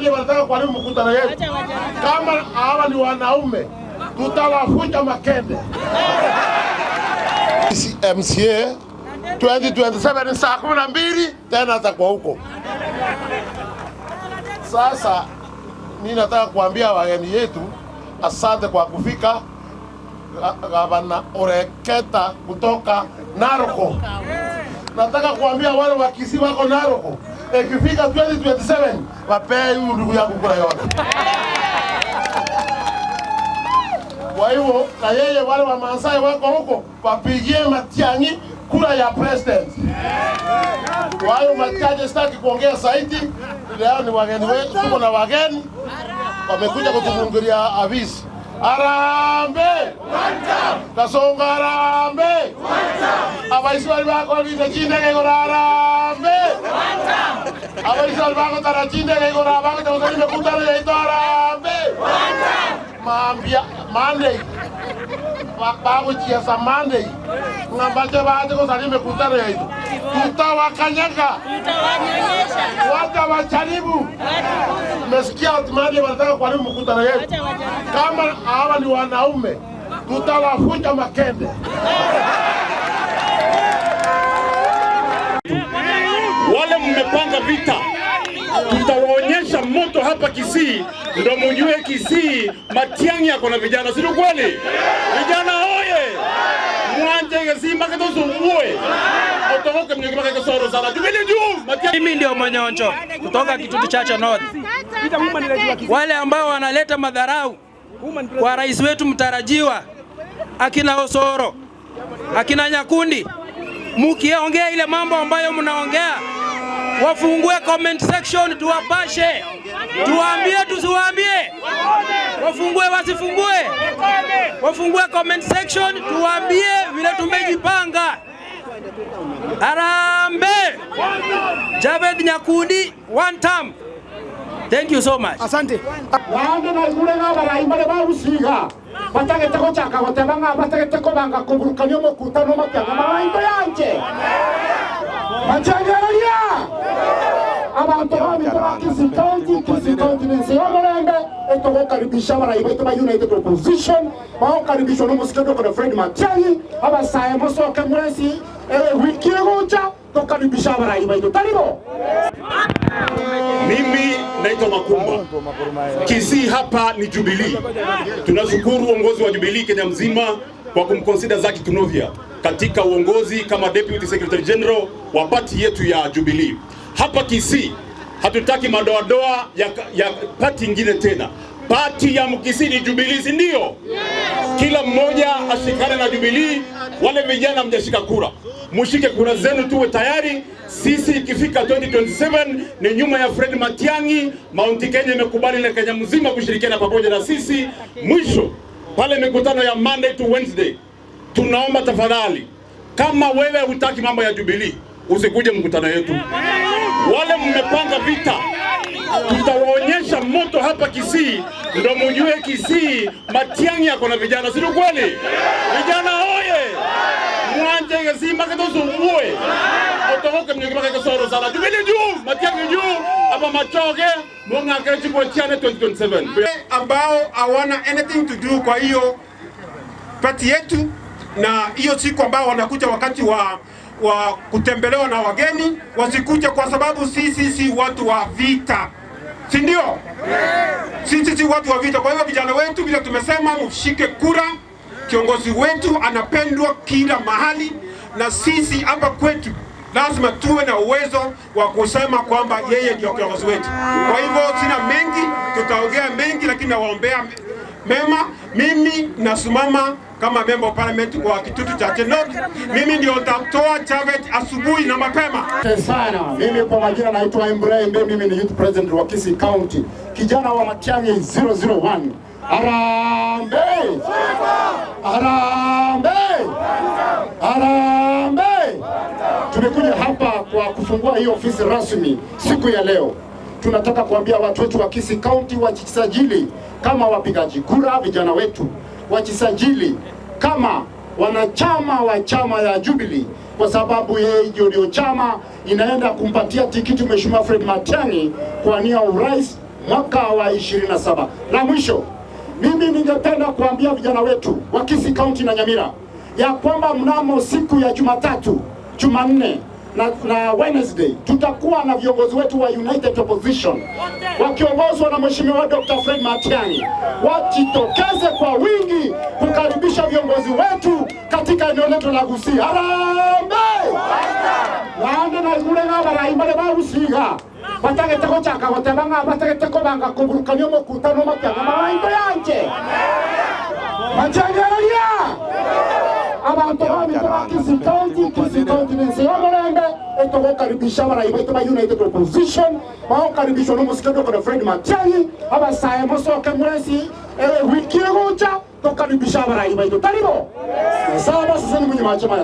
Monday wanataka kuharibu mkutano yetu. Kama hawa ni wanaume, tutawafunja makende. MCA 2027 saa 12 tena atakuwa huko. Sasa mimi nataka kuambia wageni yetu asante kwa kufika. Gavana Oreketa kutoka Naroko. Nataka kuambia wale wa Kisii wako Naroko, ikifika 2027 wapee huyu ndugu yangu kura yote. Kwa hivyo na yeye wale wa Maasai wako huko wapigie Matiang'i kura ya president. Kwa hiyo machache sitaki kuongea zaidi. Leo ni wageni wetu, tuko na wageni wamekuja kutufungulia afisi. Harambee! Kasongo harambee! Abaisi bali bakolite chindege igoro harambee! Abaisi bali bagotara chindege igoro abagete gotari mekutano yaito harambee! Mambia Monday bagochiesa Monday ng'ambache bache gosari mekutano yaito tutawakanyaga, wacha wajaribu. Mmesikia Monday wanataka kuharibu mkutano yetu. Kama hawa ni wanaume, tutawafunja makende. Wale mmepanga vita, tutawaonyesha moto hapa Kisii, ndo mujue Kisii Matiang'i ako na vijana, si kweli? Vijana oye! Mwanje Kisii maketosumbue otoboke mnyuki makekesoro sana Jubilee juu Matiang'i. Mimi ndio Monyoncho kutoka Kitutu Chache North. Wale ambao wanaleta madharau kwa rais wetu mtarajiwa, akina Osoro, akina Nyakundi, mukiongea ile mambo ambayo mnaongea, wafungue comment section tuwapashe, tuwaambie, tusiwaambie, wafungue wasifungue, wafungue comment section tuwaambie vile tumejipanga. Harambee! Javed Nyakundi, one term. Thank you so much. Asante. Naende naigure ng'a abarai bare bagusiga batagete gochaka goteba ng'a batagete kobanga koburukania omokutano Matiang'i mabaito yanje machengereria abantu babito ba Kisii County. Kisii County ni nsi y'omurembe etogokaribisha abarai baitu ba United Opposition bagokaribishwa n'omusikendo kona Fred Matiang'i abasae mosoke mwesi wiki egocha tokaribisha abarai baitu taribo. Mimi naitwa Makumba. Kisii hapa ni Jubilee. Tunashukuru uongozi wa Jubilee Kenya mzima kwa kumconsider Zaki Kinuthia katika uongozi kama Deputy Secretary General wa party yetu ya Jubilee. Hapa Kisii hatutaki madoadoa ya party ingine tena. Party ya Mkisii ni Jubilee, si ndio? Kila mmoja ashikane na Jubilee. Wale vijana mjashika kura, mushike kura zenu, tuwe tayari. Sisi ikifika 2027 ni nyuma ya Fred Matiang'i. Mount Kenya imekubali na Kenya mzima kushirikiana pamoja na sisi. Mwisho pale mikutano ya Monday to Wednesday, tunaomba tafadhali, kama wewe hutaki mambo ya Jubilee usikuje mkutano yetu. Wale mmepanga vita, tutawaonyesha moto hapa Kisii, ndo mujue Kisii Matiang'i ako na vijana, si kweli? Vijana oye! Mwanje Kisii maketosumbue otoboke mnyuki makekesoro sana Jubilee juu Matiang'i juu hapa machoge mung'akere chikwa chiane 2027 ambao hawana anything to do kwa hiyo party yetu, na hiyo siku ambao wanakuja wakati wa kutembelewa na wageni wasikuja, kwa sababu sisi si watu wa vita, si ndio? Sisi si watu wa vita. Kwa hivyo vijana wetu, vile tumesema, mshike kura. Kiongozi wetu anapendwa kila mahali, na sisi hapa kwetu lazima tuwe na uwezo wa kusema kwamba yeye ndio kiongozi wetu. Kwa hivyo sina mengi, tutaongea mengi, lakini nawaombea mema. Mimi nasimama kama member of parliament kwa Kitutu Chache North. Mimi ndio nitatoa Javed asubuhi na mapema. Asante sana. Mimi kwa majina naitwa Embre, mimi ni youth president wa Kisii County, kijana wa Matiang'i 001. Harambee! Harambee! Harambee! Tumekuja hapa kwa kufungua hii ofisi rasmi siku ya leo. Tunataka kuambia watu wetu wa Kisii County wajisajili kama wapigaji kura, vijana wetu wajisajili kama wanachama wa chama ya Jubilee, kwa sababu yeye ndio chama inaenda kumpatia tikiti Mheshimiwa Fred Matiang'i kwa nia urais mwaka wa 27. La mwisho, mimi ningependa kuambia vijana wetu wa Kisii County na Nyamira ya kwamba mnamo siku ya Jumatatu, Jumanne na Wednesday tutakuwa na viongozi wetu wa United Opposition wakiongozwa na Mheshimiwa Dr. Fred Matiang'i, wajitokeze kwa wingi kukaribisha viongozi wetu katika eneo letu la Gusii. Harambee! Naende naigure ng'a barayi bare bagusiga batagete gochaka goteba ng'a batagete kobanga koburukania omokutano Matiang'i mabaito yanje machengereria abantu babito ba Kisii County. Kisii County ni nsi y'omurembe etogokaribisha barayi baitu ba United Opposition bagokaribishwa n'omusike Dr. Fred Matiang'i. Abasaye mosoke mwesi wiki egocha tokaribisha barayi baitu taribo saba sasa ni munyi machama.